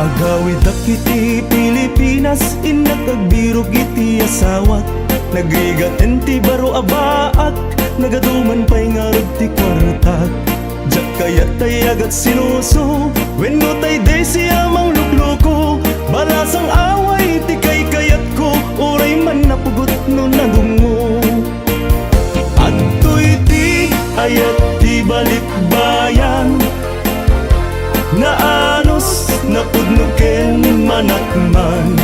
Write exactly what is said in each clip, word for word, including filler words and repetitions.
Agawidak iti Pilipinas, innak agbirok iti asawak. Nagrigaten ti baro a baak, nagaduman pay ngarud ti kuartak. Diak kayat tay agat sinuso, wenno tay Desi a manglukloko. Balasang away ti kaykayatko, uray man napugot no nadungngo. Adtoy ti ayat ti balikbayan, naanus, napudno ken manakman.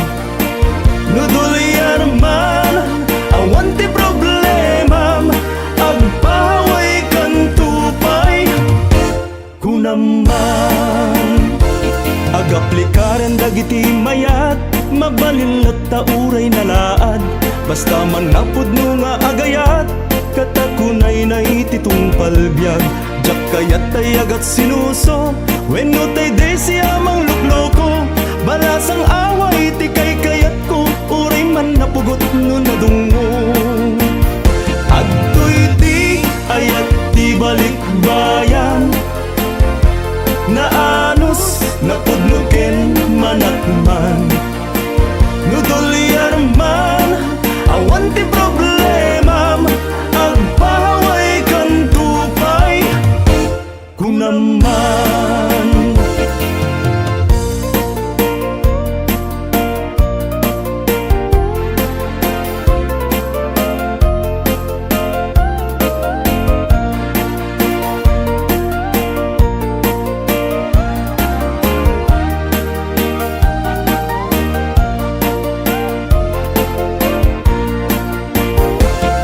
No dolyar man, awan ti problemam, agpawaykanto pay, kunam man. Agaplikaren dagiti mayat, mabalin latta uray nalaad. Basta man napudno nga agayat, kata kunaynay ti tungpal biag. Diak kayat tay agat sinuso, wenno tay Desi a manglukloko. Balasang away ti kaykayatko, uray man napugot no nadungngo. Adtoy ti ayat ti balikbayan, naanus, napudno ken manakman. No dolyar man, awan ti problemam, agpawaykanto pay, kunam man.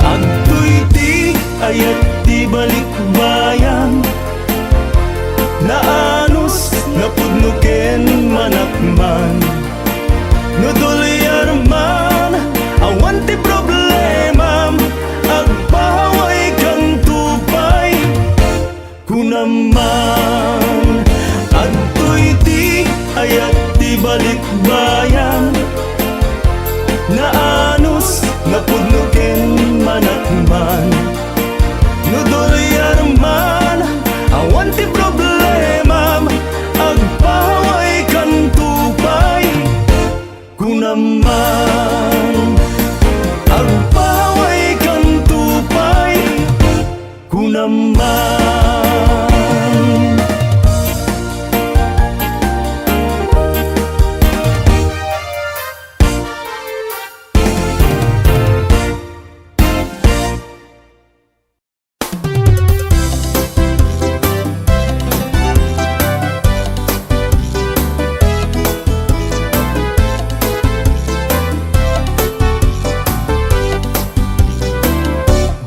Adtoy ti ayat ti balikbayan, naanus, napudno ken manakman. No dolyar man, awan ti problemam, agpawaykanto pay, kunam man. Adtoy ti ayat ti balikbayan, naanus, napudno ken manakman. No dolyar man, awan ti problemam, agpawaykanto pay, kunam man. Agpawaykanto pay, kunam man.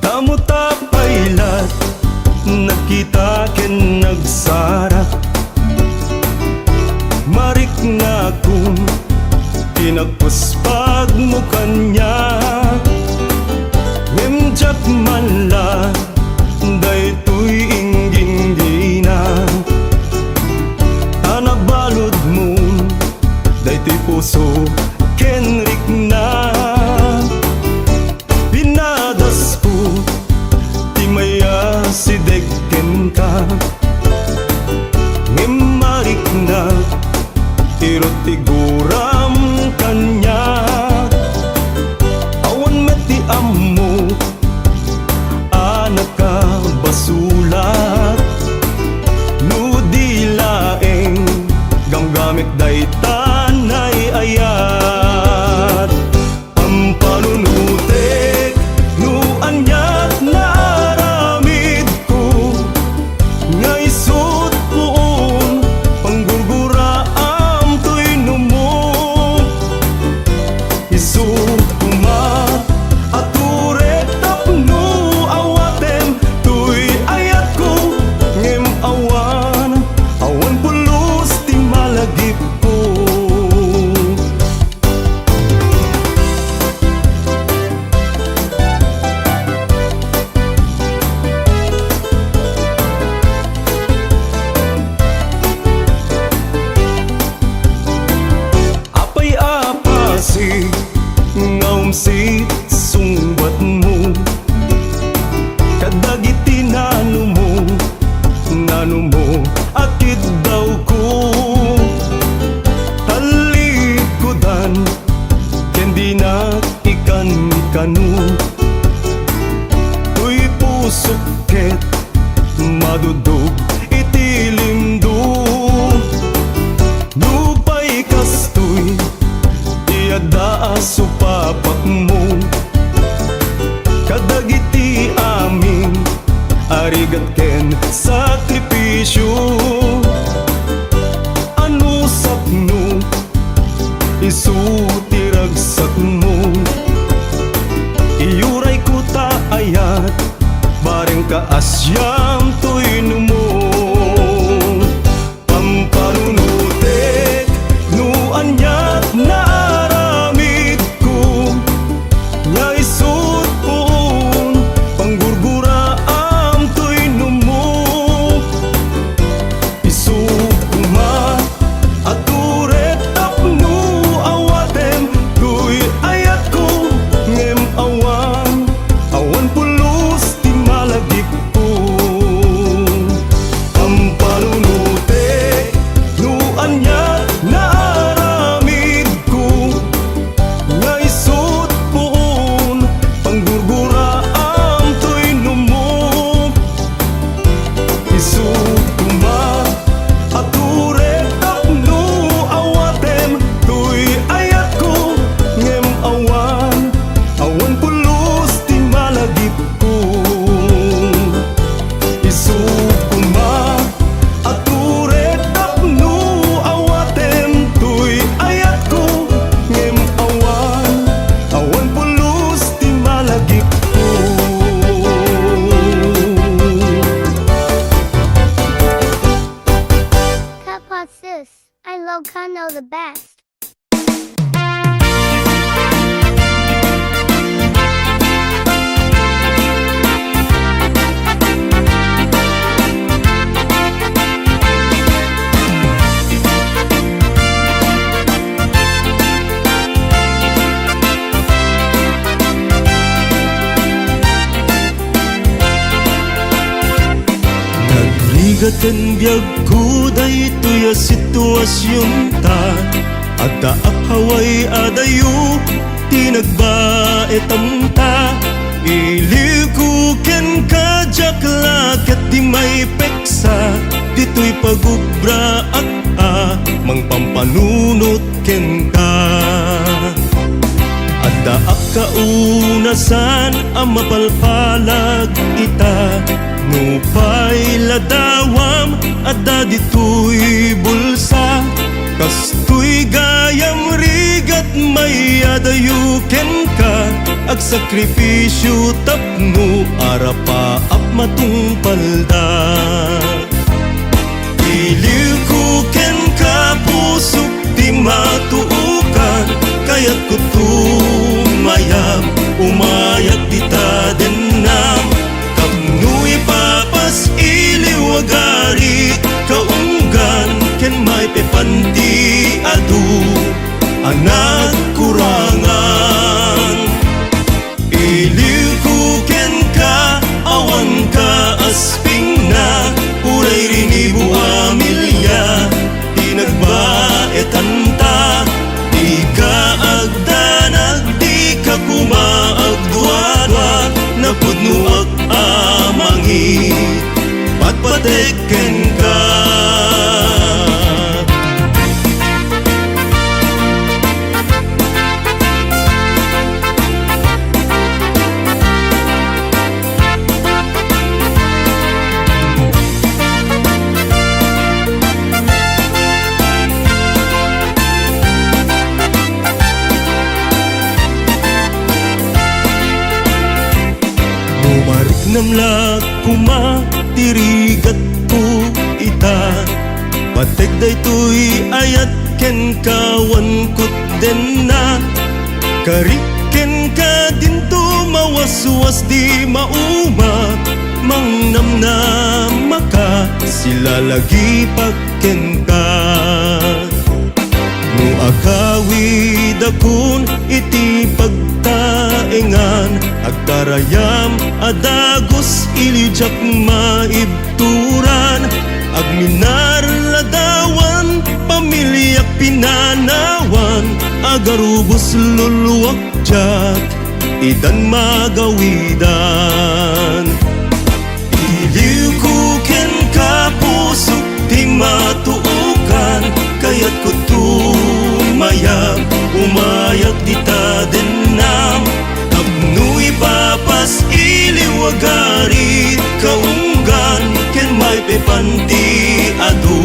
Damo ta pay lat, nagkita ken nagsarak. Mariknakon ti nagpuspagmo kaniak, ngem diak man la daytoy ingginggina. Ta nabaludmon daytoy puso ken rikna. Pinadasko ti mayasideg kenka, ngem mariknak, irut ti guram kaniak. Awan met ti ammok a nakabasolak, no di laeng gamgamek dayta nay ayat. Pampanunotek no aniat naaramidko, nga isut' poon panggurguraam toy numok. Isu koma a turek tapno awatem toy ayatko, ngem awan, awan pulos ti malagipko. Apay a pasig nga umsit sungbatmo kadagiti nanumo, nanumo a kiddawko. ken sakripisio. Anusapno, isu ti ragsakmo. Iyurayko ta ayat, bareng kaasiam toy numo. Pampanunotek no aniat naaramidko, nga isut' poon, panggurguraam toy numo. Isu koma a tured tapno awatem toy ayatko, ngem awan, awan pulos ti malagipko. Pampanunotek no aniat naaramidko, nga isut' poon, panggurguraam toy numo. Isu koma a tured tapno awatem toy ayatko, ngem awan, awan pulos ti malagipko. Isu koma a tured tapno awatem toy ayatko, ngem awan, awan pulos ti malagipko. Kapasis, Ilocano the best. Nagrigat ken biagko daytoy a situasionta. Adda a paway adayo ti nagbaetamta. Iliwko kenka, diak la ketdi maipeksa ditoy pagubraak a mangpampanunot kenka. Addaak kaunasan a mapalpalag ita, nupay ladawam adda ditoy bulsa. Kastoy gayam rigat mayadayo kenka, agsakripisio tapno arapaap matungpalda. Iliwko kenka pusok ti matuokan, kayatko tumayab, umayak dita dennam. Tapno ipapas-iliw agarik kaunggan ken maipepan ti adu a nagkurangan. Iliwko kenka, awanka aspingna, uray rinibo a milia ti nagbaetanta. Dika agdanag, dika koma agduadua, napudnoak a mangipatpatek kenka. Umariknam la koma ti rigatko ita. Pateg daytoy ayat kenka, awan kutdenna. Karik kenka dinto, mawaswas di mauma. Mangnamnamaka, silalagipak kenka. No agawidakon iti pagtaengan, agtarayam a dagus, iliwdiak maibturan. Agminar ladawan, pamiliak pinanawan, agarubos luluak diak idan magawidan. Iliwko kenka pusok ti matuokan, kayatko tumayab, umayak dita dennam. Tapno ipapas-iliw agarik, kaunggan Panti adu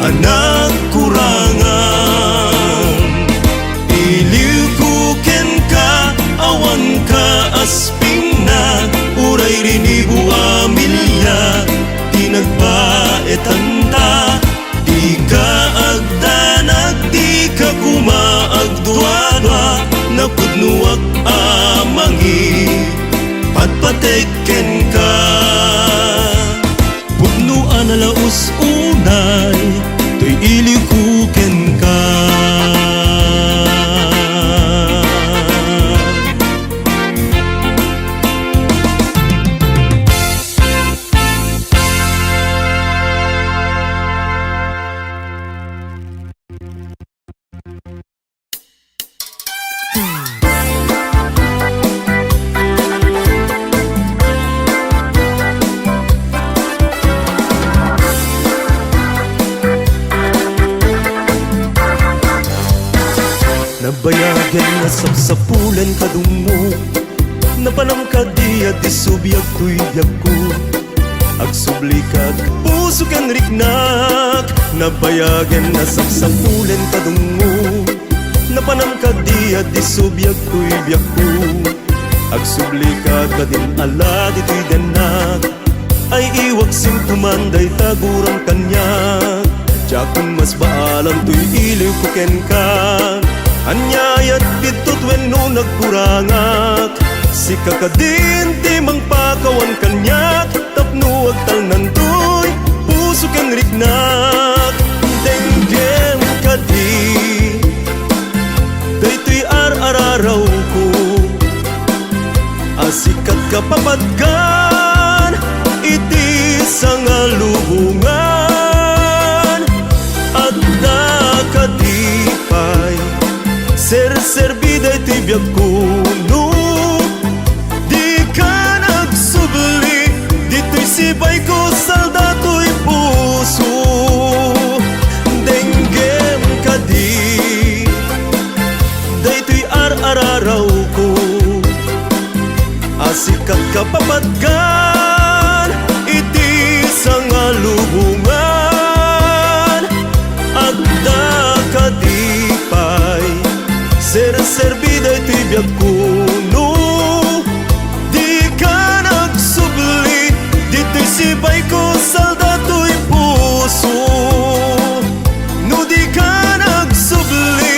a nagkurangan. Iliwko kenka, awanka a spingna, uray rinibu a milya ti nagbaetanta. Dika agdanag, dika koma agduadua, napudnoak a mangipatpatek kenka. Pudno a nalaus unay toy iliwko kenka. Nabayagen a sapsapulen kadungmo, napanam kadi a disso biag toy biagko. Agsublika, puso ken riknak, nabayagen a sapsapulen kadungmo. Napanam kadi a disso biag toy biagko. Agsublika, kadin ala ditoy dennak. Ay iwak simtuman dayta guram kaniak. Diakon masbaalan toy iliwko kenka. Ania aya ti bitut wenno nagkurangak? Sika kadin ti mangpakawan kaniak. Tapno agtalnan toy puso ken riknak. Denggem kadi daytoy ar-ararawko a sika ti kapapadkan iti sangalubongan. Adda kadi pay serserbi daytoy biagko no dika nagsubli ditoy sibayko, salda toy puso. Denggem kadi daytoy ar-ararawko a sika ti kapapadkan iti sangalubongan. Adda kadi pay serserbi daytoy biagko no dika nagsubli ditoy sibayko, salda toy puso. No dika nagsubli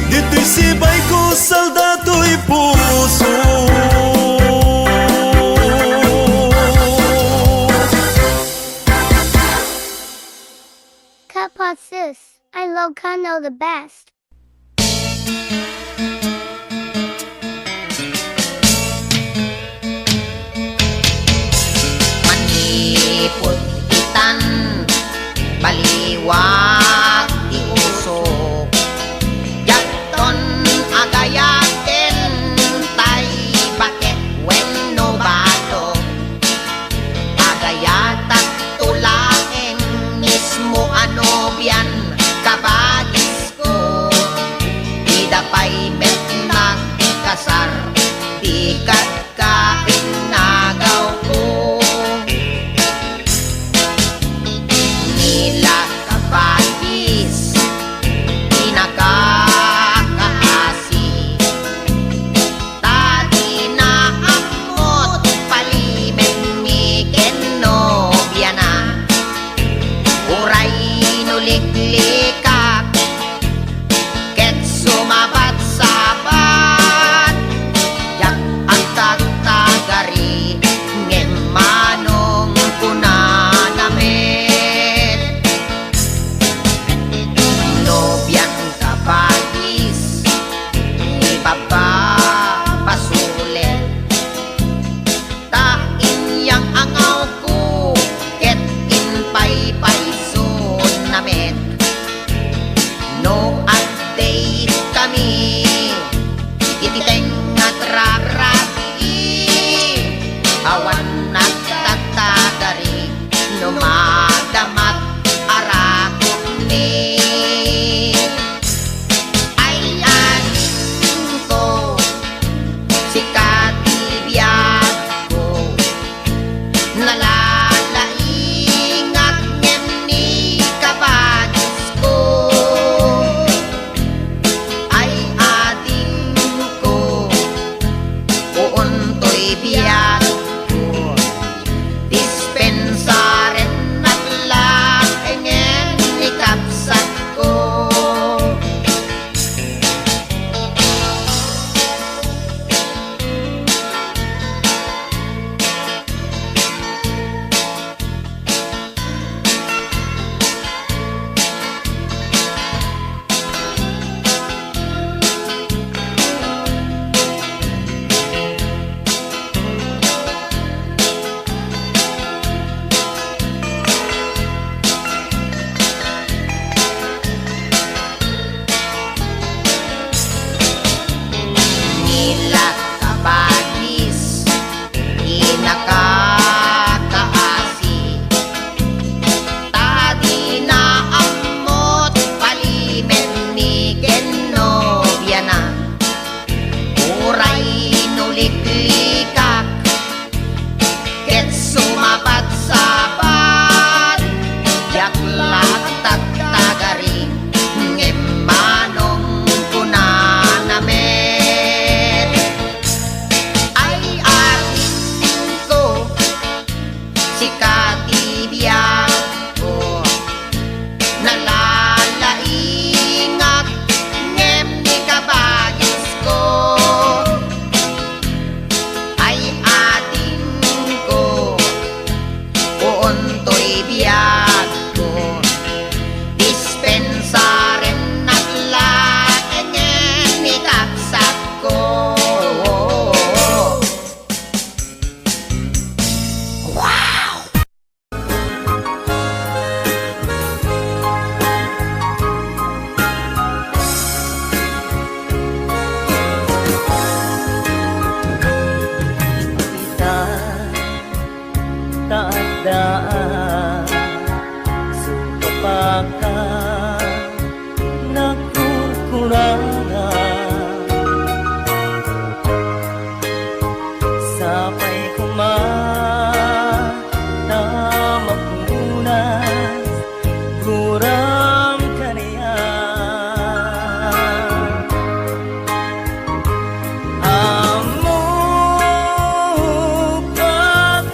ditoy sibayko, salda toy puso. Kapatsus, Ilocano the best. Manipud itan, baliwag ti usok. Diakton agayaten tay baket wenno bato. Agayatak to laeng mismo a nobian, kabagis ko. Ida pay ka, nagkurkuranga. Sapay koma ta mapunas, guram kaniak. Ammok a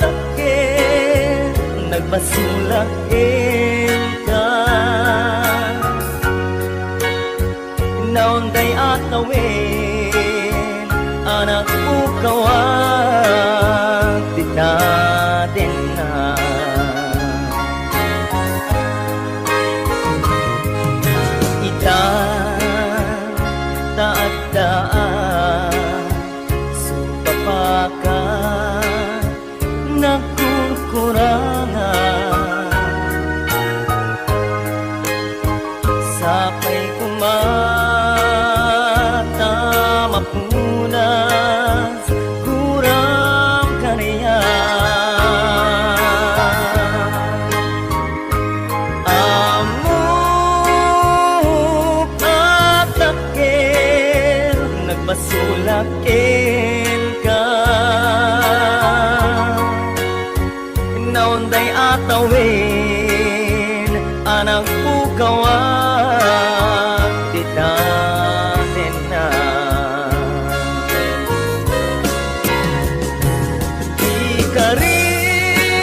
takkel, nagbasolak kenka. Naunday a tawen a nagpukawak dita denna. Ita ta adda a supapaka, nagkurkuranga. Sapay koma ta mapunas, guram kaniak. Ammok a takkel, nagbasolak kenka. Naunday a tawen a nagpukawak dita denna. Ikarik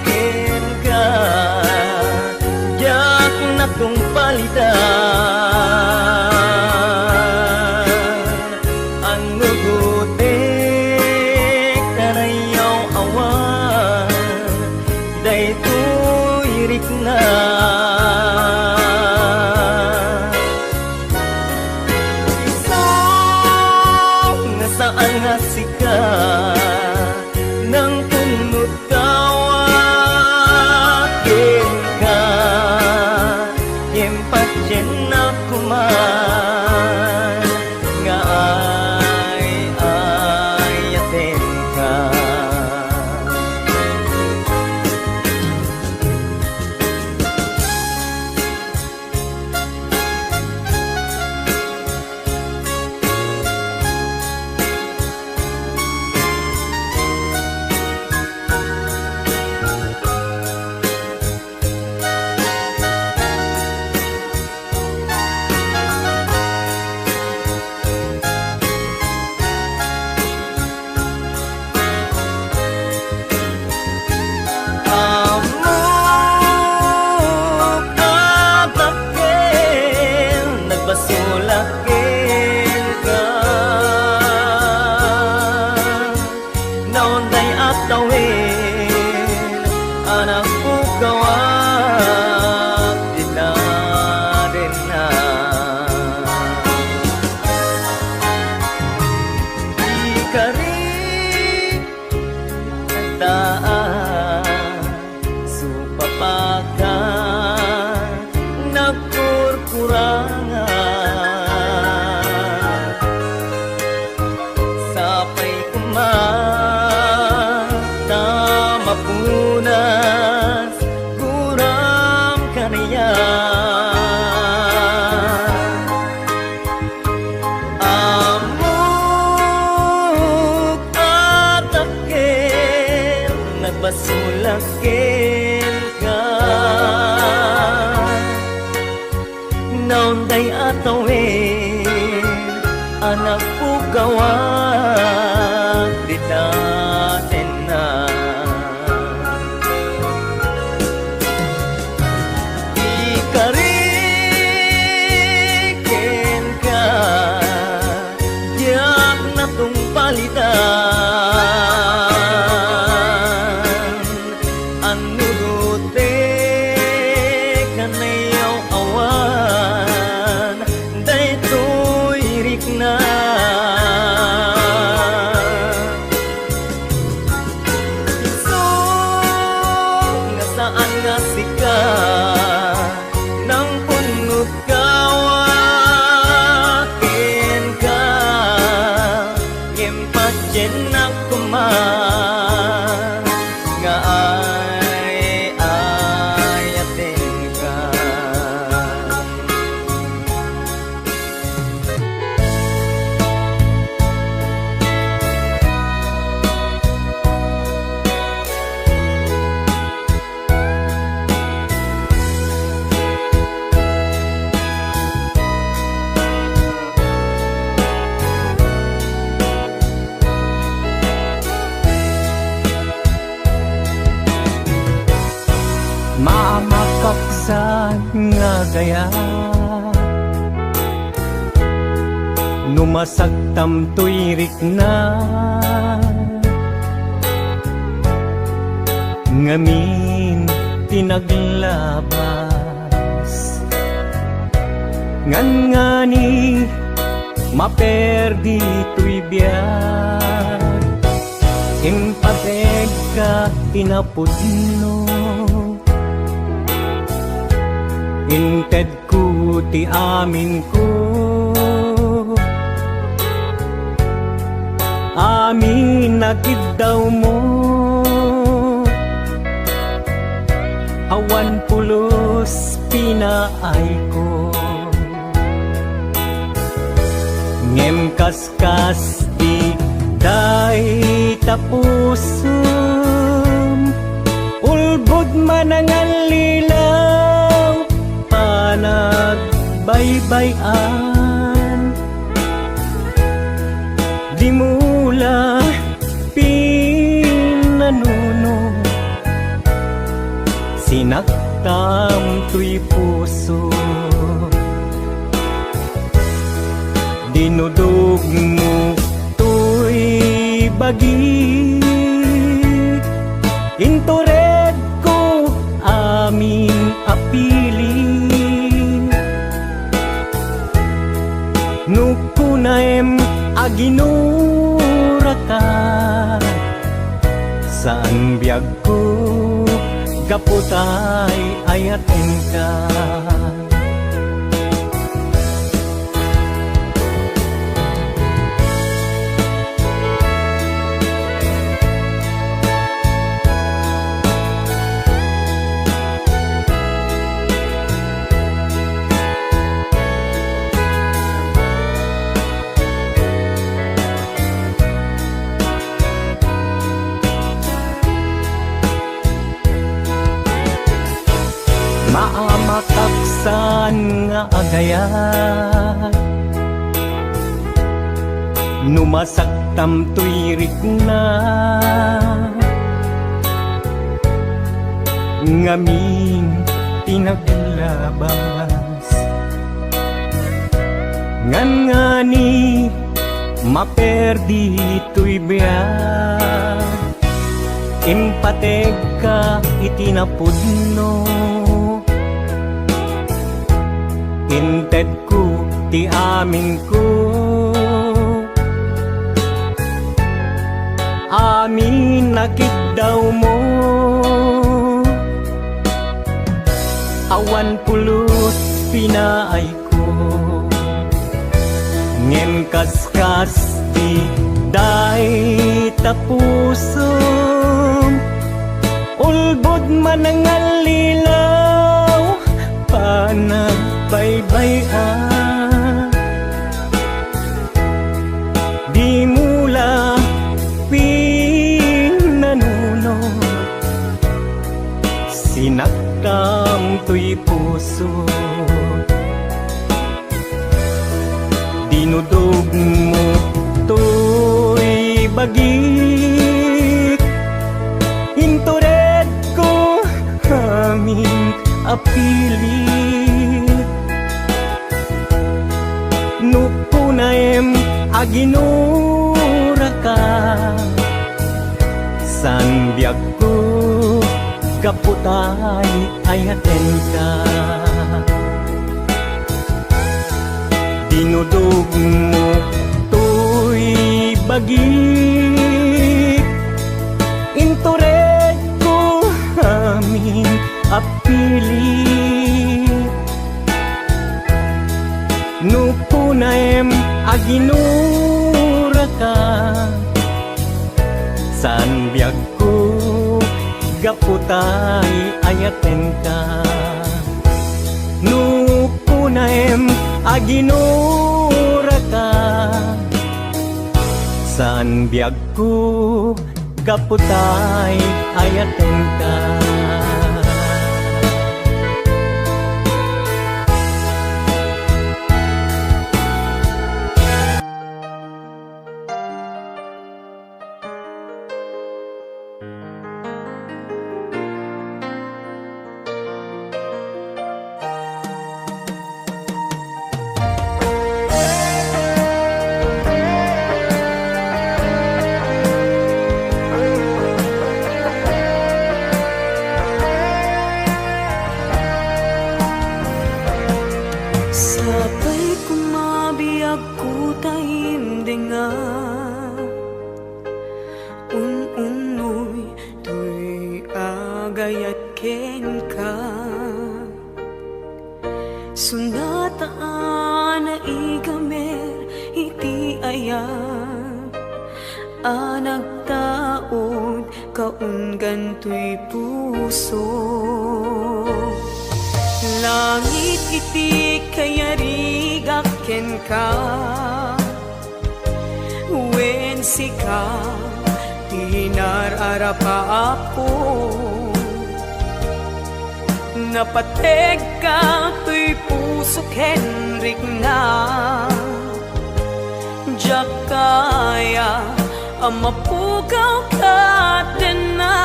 kenka, diak natungpalitan. Annugotek ta nayaw-awan daytoy rikna. Isu nga saan nga sika, nangpunnot tawag kenka, ken patiennak koma nga ay-ayatenka. Ammok a dakkel, nagbasolak kenka. Naunday a tawen a nagpukawak dita denna. Ikarik ta a supapaka, nagkurkuranga. Sapay koma ta mapunas, guram kaniak. Ammok a dakkel, nagbasolak kenka. Naunday a tawen a nagpukawak dita tenna. Ikarik kenka, diak natungpalitan. Annugotek a nayaw-awan Amakaksan nga gayam, no masaktam toy rikna, ngamin ti naglabas. Ngangani maperdi toy biag, impategka ti napudno. Intedko ti aminko, amin a kiddawmo, awan pulos pinaayko. Ngem kas Kas di dayta pusom, ulbod manangallilaw, panagbaybay-an. Dimo la pinanuno, sinaktam toy puso. Dinudogmo toy bagik, inturedko amin a pilik. No kunaem a ginuraka, saan biagko gapu tay ayatenka. Maamakaksan nga agayat, no masaktam toy rikna, ngamin ti naglabas. Ngangani maperdi toy biag, impategka iti napudno. Intedko ti aminko, amin a kiddawmo, awan pulos pinaayko. Ngem kaskas ti dayta pusom, ulbod manangallilaw, panagbaybay-an. Dimo la pinanuno, sinaktam toy puso. Dinudogmo toy bagik, inturedko amin a pilik. No kunaem a ginuraka, saan biagko gapu tay ayatenka. Dinudogmo toy bagik, inturedko amin a pilik. No kunaem a ginuraka, saan biagko gapu tay ayatenka. No kunaem a ginuraka, saan biagko gapu tay ayatenka. Un-unnoy toy agayat kenka. Sunata a naigamer iti ayat a nagtaud kaunggan toy puso. Langit iti kayarigak kenka, wen sika ti nar-arapaapko. Napategka toy puso ken rikna. Diak kaya a mapukaw kadakuada.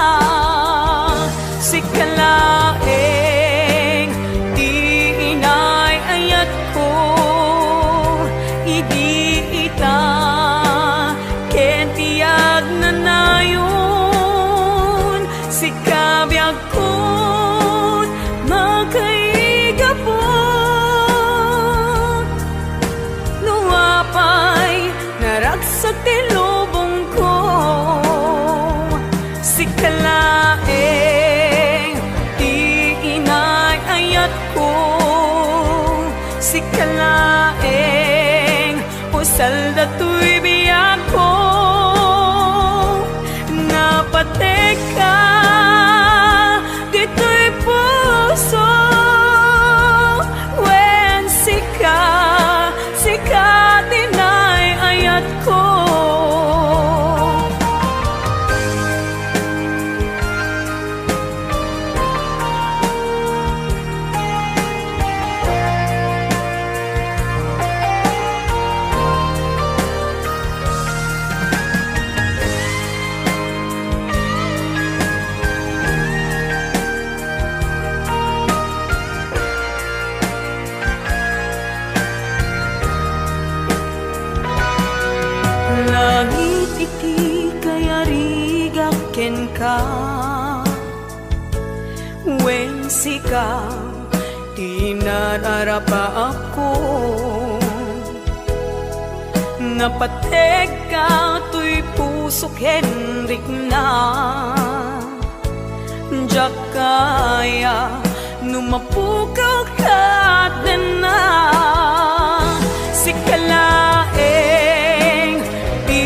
Sika laeng ti inay-ayatko idi ita ken ti agnanayon. Sika biag ket makaigapu. No apay naragsak ti lubongko, sika laeng ti inay-ayatko, sika laeng usal datoy biagko. Napategka ditoy puso, wen sika, sika ti inay-ayatko. Langit iti kayarigak kenka, wen sika ti nar-arapaapko. Napategka toy puso ken rikna. Diak kaya no mapukaw kadakuada. Sika laeng ti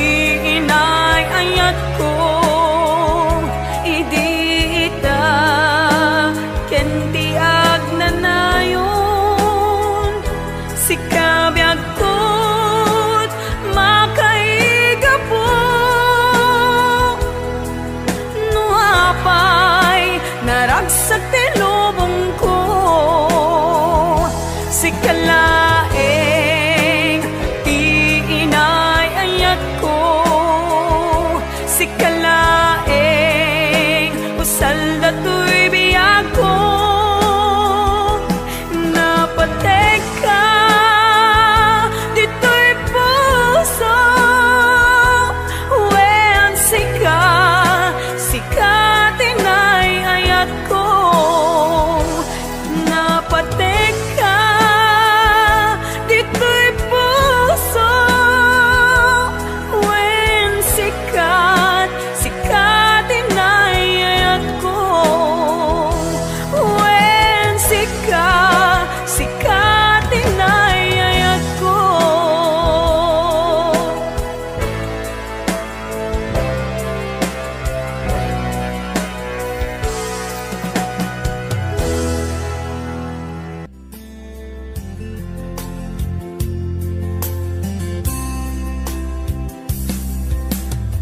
inay-ayatko idi ita ken ti agnanayon. Sika biag ket makaigapu. No apay naragsak ti lubongko, sika laeng ti inay-ayatko. Sika laeng usal datoy biagko. Napategka ditoy puso, wen sika, sika ti inay-ayatko. Napategka ditoy puso, wen sika, sika ti inay-ayatko. Wen sika, sika ti inay-ayatko.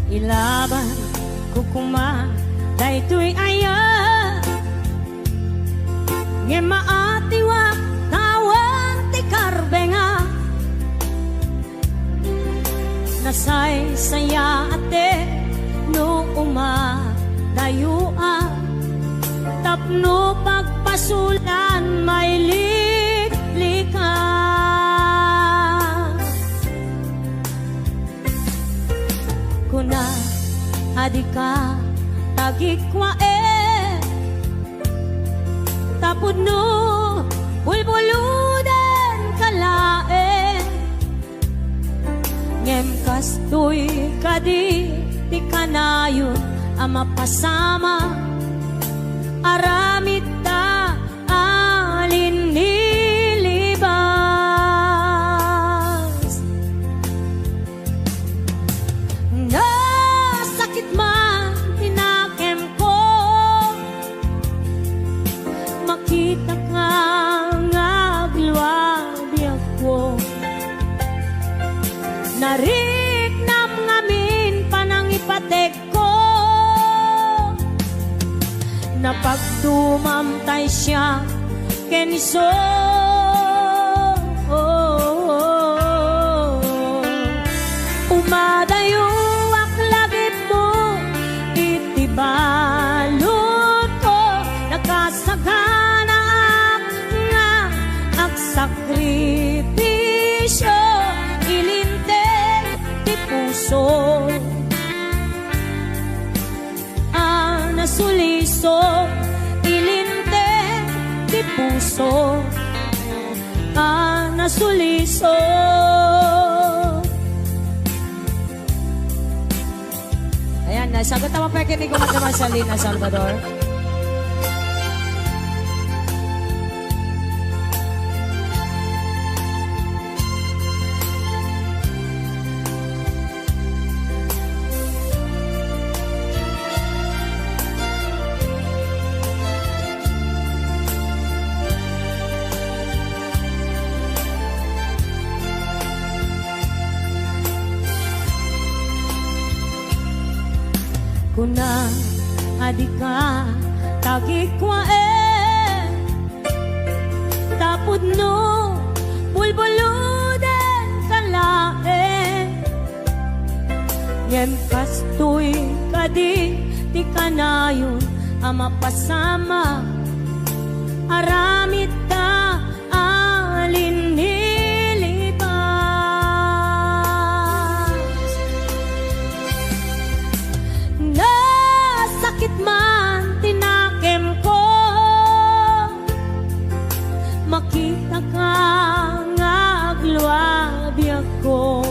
Ilabanko koma daytoy ayat, ngem maatiwak ta awan ti karbengak. Nasaysayaat no umadayoak tapno pagpasolan mailiklikan. Kuna a dika tagikkuaen, tapno bulbuludenka laeng. Ngem Kastoy kadi ti kanayon a mapasamak, aramidta a linnilibas. Nasakit man ti nakemko, makitak nga agluabiagko. Nariknam ngamin panangipategko. Napagdumam tay siak ken isu. Umadayoak lagipmo iti baludko, nakasaganaak nga agsakripisio, ilinteg ti puso a nasuliso, ilinteg ti puso a nasuliso. Ayan, nasagot naman pa ken ni Kumadre Marcelina Salvador. Kuna a dika tagikuaen, tapudno bulbuludenka laeng. Ngem kastoy kadi ti kanayon a mapasamak, aramidta a linnilibas. Nasakit man ti nakemko, makitaka nga agluabiagko.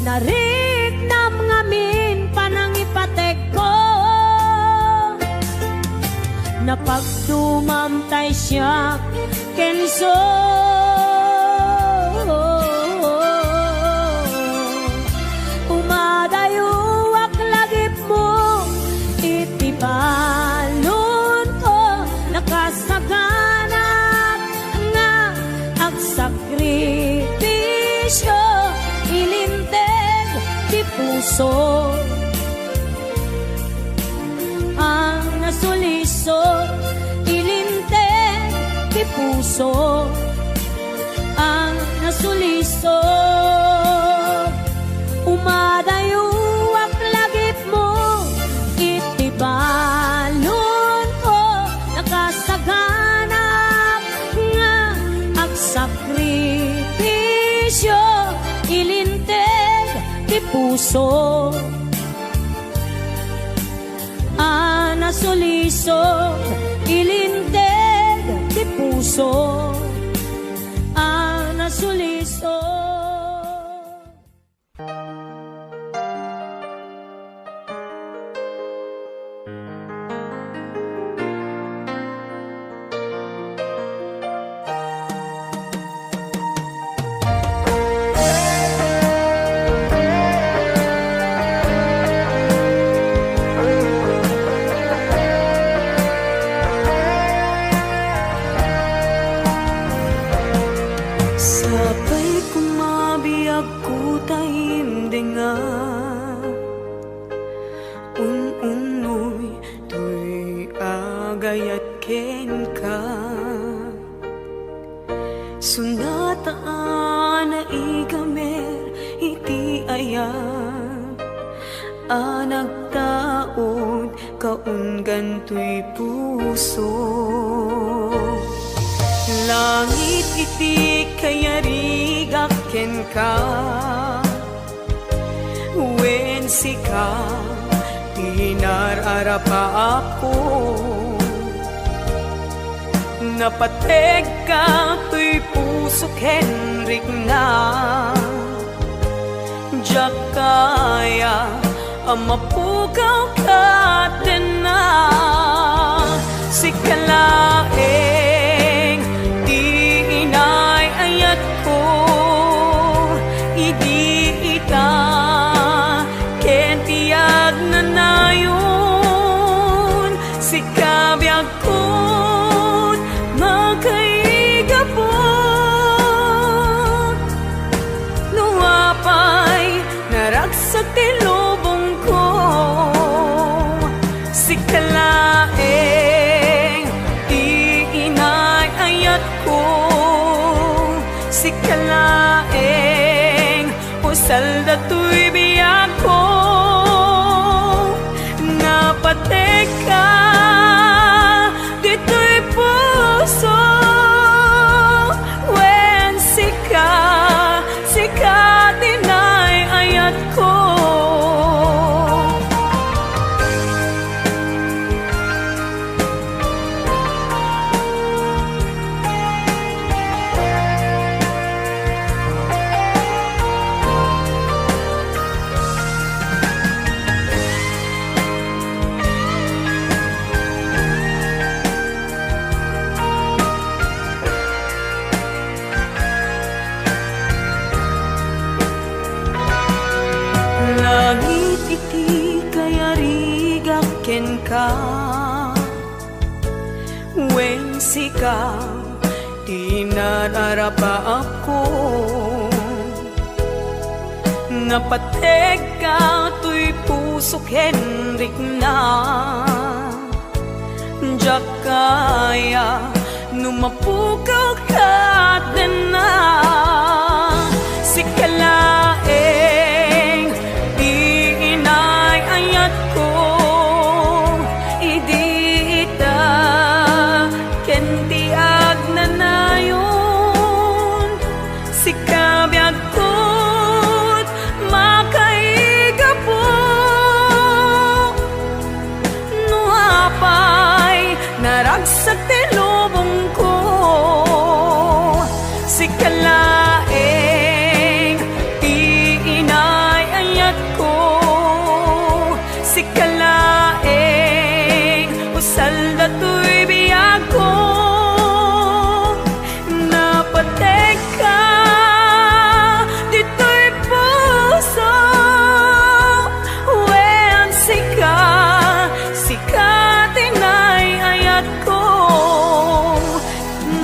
Nariknam ngamin panangipategko. Napagdumam tay siak ken isu. Umadayoak lagipmo iti baludko, nakasaganaak nga agsakripisio, ilinteg ti puso a nasuliso, ilinteg ti puso a nasuliso. Umadayoak lagipmo iti baludko, nakasaganaak nga agsakripisio, ilinteg ti puso a nasuliso, ilinteg ti puso a nasuliso. Sapay koma biagko ta imdenga. Un-unnoy toy agayat kenka. Sunata a naigamer iti ayat a nagtaud kaunggan toy puso. Langit iti kayarigak kenka. Wen sika ti nar-arapaapko, napategka toy puso ken rikna. Diak kaya a mapukaw ket denna. Sika laeng ti inay-ayatko idi ita ken ti agnanayon. Sika biag ket makaigapu. No apay naragsak ti lubongko, sika laeng ti inay-ayatko, sika laeng usal datoy biagko. Napatekka ditoy puso, wen sika, sika ti inay-ayatko. Langit iti kayarigak kenka, wen sika ti nararapaapko. Napategka toy puso ken rikna. Diak kaya no mapukaw ket denna. Sika laeng ti inay-ayatko idi ita ken ti agnanayon. Sika biag ket makaigapu. No apay naragsak ti lubongko, sika laeng ti inay-ayatko, sika laeng usal datoy biagko. Napategka ditoy puso, wen sika, sika ti inay-ayatko.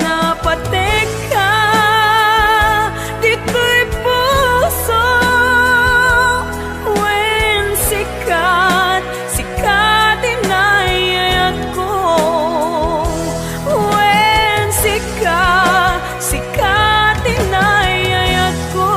Napategka ditoy puso, wen sika, sika ti inay-ayatko. Wen sika, sika ti inay-ayatko.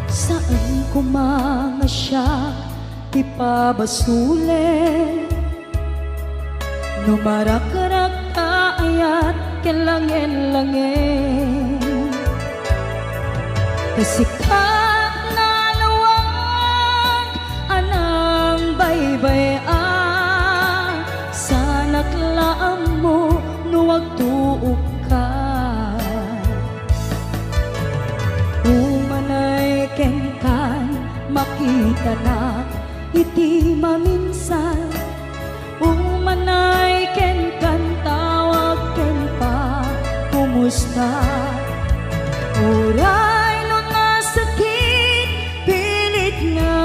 Saan koma nga siak ti pabasolen no marakrak ta ayat ken langen-langen. Ta sika nalawag a nangbaybay-a, saanak la ammo no agtuokka. Umanay kenkan, makitanak iti maminsan. Umanay kenkan, tawag ken pakumusta. Uray no nasakit, pilit nga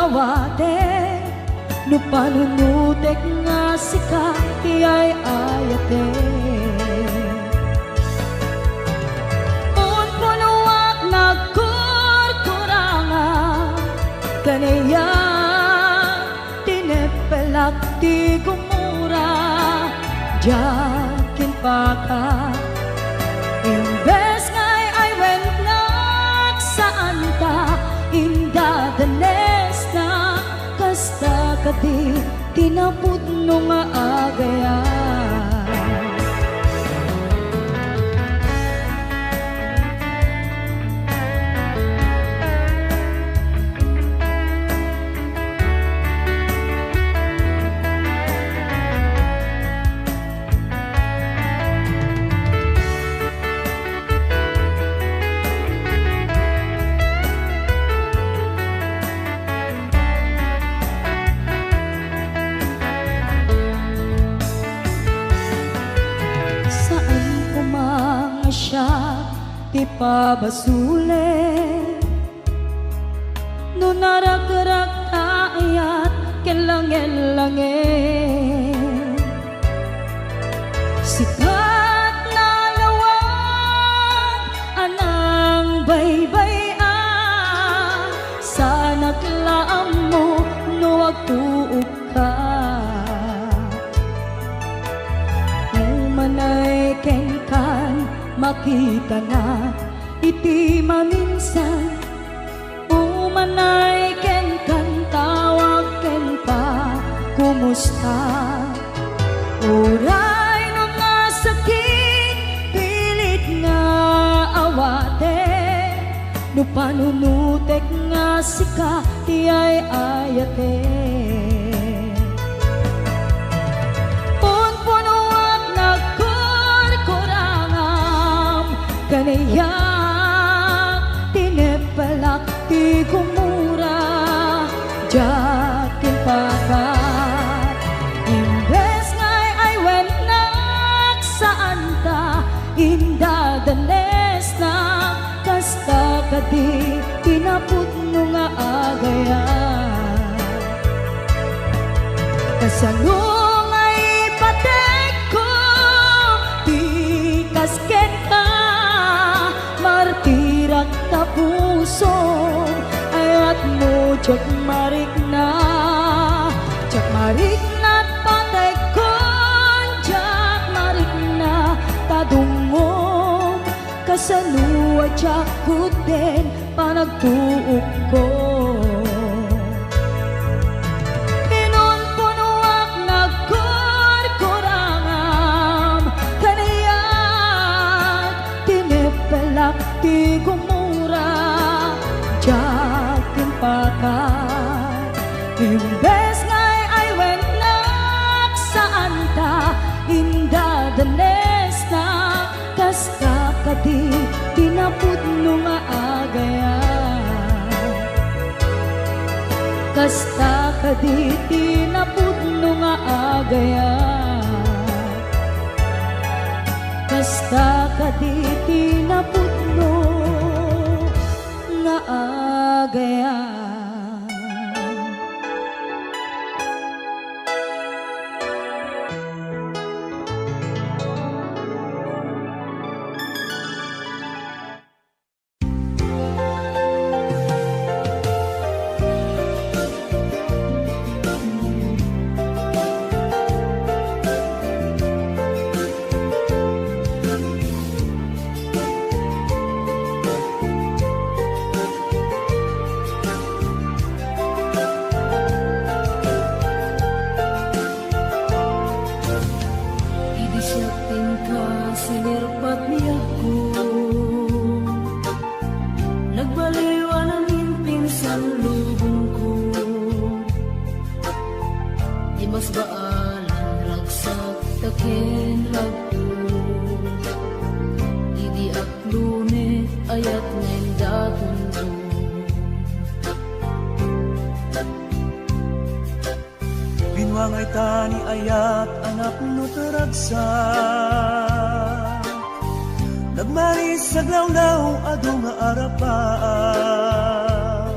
awatek, no panunotek nga sika ti ay-ayatek. Punpunoak nagkurkuranga, kaniak tineppelak ti gumura, diak impaka. Imbes nga ay-aywentnak, saanta in Ti napudno nga agayam. Saan koma nga siak ti pabasolen no narakrak ta ayat ken langen-langen. Sikat nalawag a nangbaybay-a, saanak la ammo no agtuokka. Umanay kenkan makitanak iti maminsan. Umanay kenkan, tawag kenka, kumusta? Uray no nasakit, pilit nga awaten, no panunotek nga sika ti ay-ayaten. Punpunoak nagkurkurangam, kaniak tinepelak ti gumura, diak impakat. Imbes nga ay-ayennak, saanta indadanesnak, kasta kadi ti napudno nga agayam. Kasano nga ipatekko ti kas kenka? Martirak ta pusom, ayatmo diak marikna. Diak marikna ta patekkon, diak marikna ta dungngom. Kasano a diak kudden panagtuokko? Pinunpunoak nagkurkurangam, kaniak tinepelak ti gumura, diak impakat. Imbes nga ay-ayennak, saanta indadanesnak, kasta kadi ti napudno nga agayam. Kasta kadi ti napudno nga agayam. Kasta kadi ti napudno nga agayam. Idi siak kenka sinirpat ni agko, nagbaliw a naminpinsan lubongko. Di mas baalan ragsak ta ken lagto. Idi aklone, ayat nga indatonko. Binuangay ta ni ayat a napno ta ragsak. Nagmaris aglawlaw adu nga arapaan.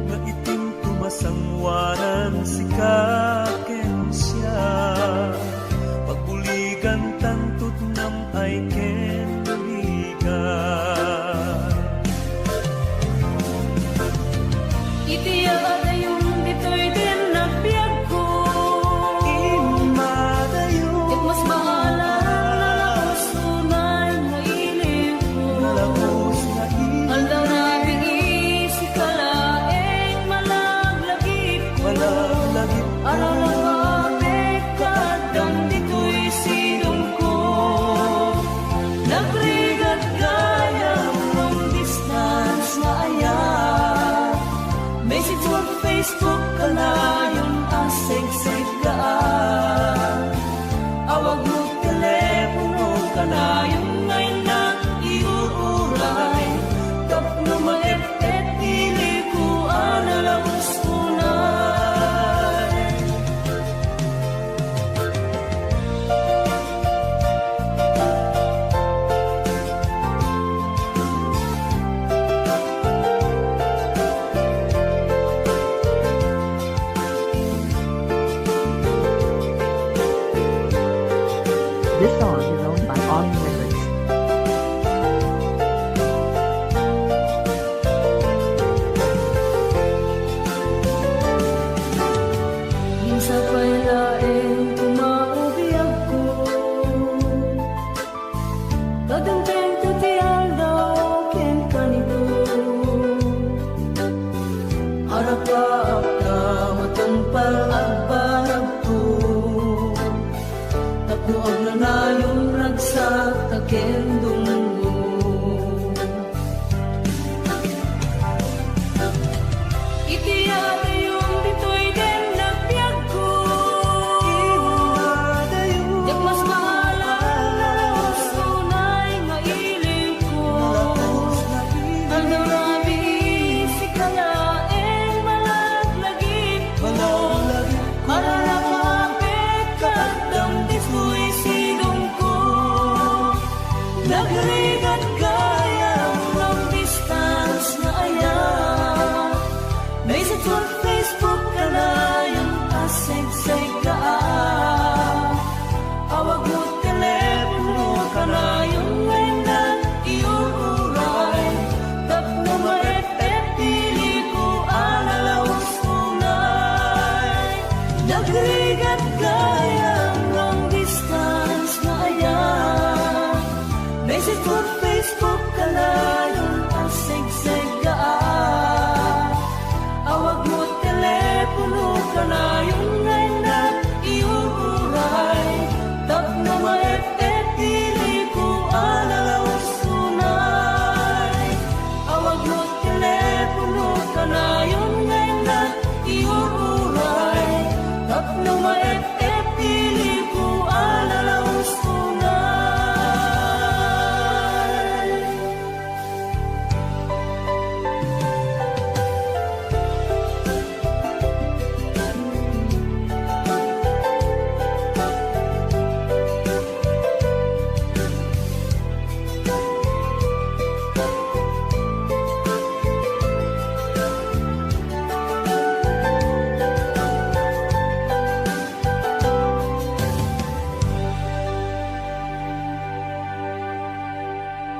Nga itim tumasanguanan sika ken siak. Pagbuligan tanto ti nam-ay ken ligat. Iti adayon ditoy ti nagbiagko. Immadayon. Ket mas baalan nalabos unay nga ilimko. Nalabos nga ilimko. Aldaw na This song is owned by Audio Records. Sapay laeng tumao biagko. Kadamdamko ti aldaw ken kanito. Arapakta matungpal agbanagko. Tapno agnanayon ragsak ta ken dumngog. Iti adayon ditoy ken nagbiagko. Diak mas mahal a nalaus unay nga ilingko. Aldaw nga biis, sika laeng malaglagipko. Ararapapet, kaddam ditoy sidongko. Nagrigat gayam long distance nga ayat. Message on Facebook kanayon a segseggaak. Awagmo telepono kanayon nga innak iururay. Tapno maep-ep ti iliko a nalaus unay. Nagrigat gayam long distance nga ayat. Message for Facebook kanayon a segseggaak. Awagmo telepono kanayon nga innak iururay. Tapno maep-ep